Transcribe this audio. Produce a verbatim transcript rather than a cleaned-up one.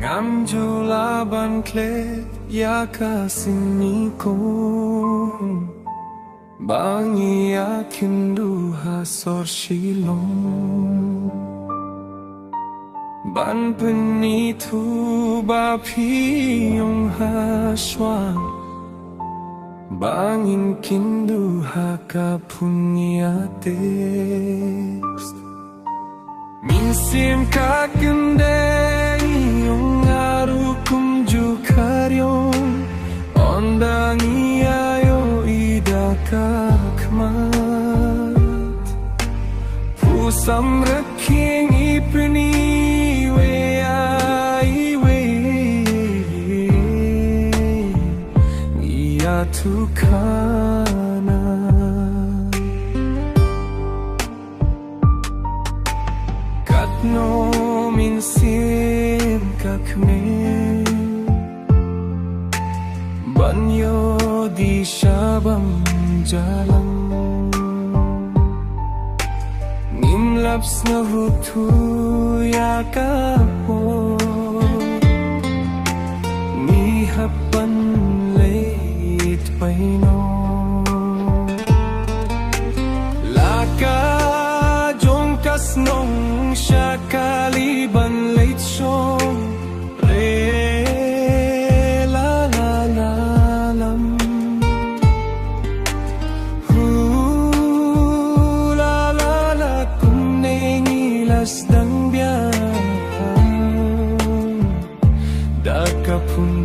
Ngam ju lah ban klet ïa ka sngi kum ba ngi ïa kynduh ha sor Shillong. Ban pynithuh ba phi ong ha shuwa ba ngin kynduh ha ka phone ïa text. Mynsiem ka kynduh ïa nga ruh kumjuh ka riong. Ynda ngi ïa ïohi da ka khmat, pyrshang rep khie ngi pyni iwei ïa iwei. Ngi ïathuh khana. Katno mynsiem ka kmen ban ïoh dih sha bam jalang. Ngim lap sngewthuh ïa ka por, ngi hap ban leit painong. La ka jong ka snong sha kali ban leit shong. Re la la la lam. Hu la la la, kumne ngi la sdang biang da ka phone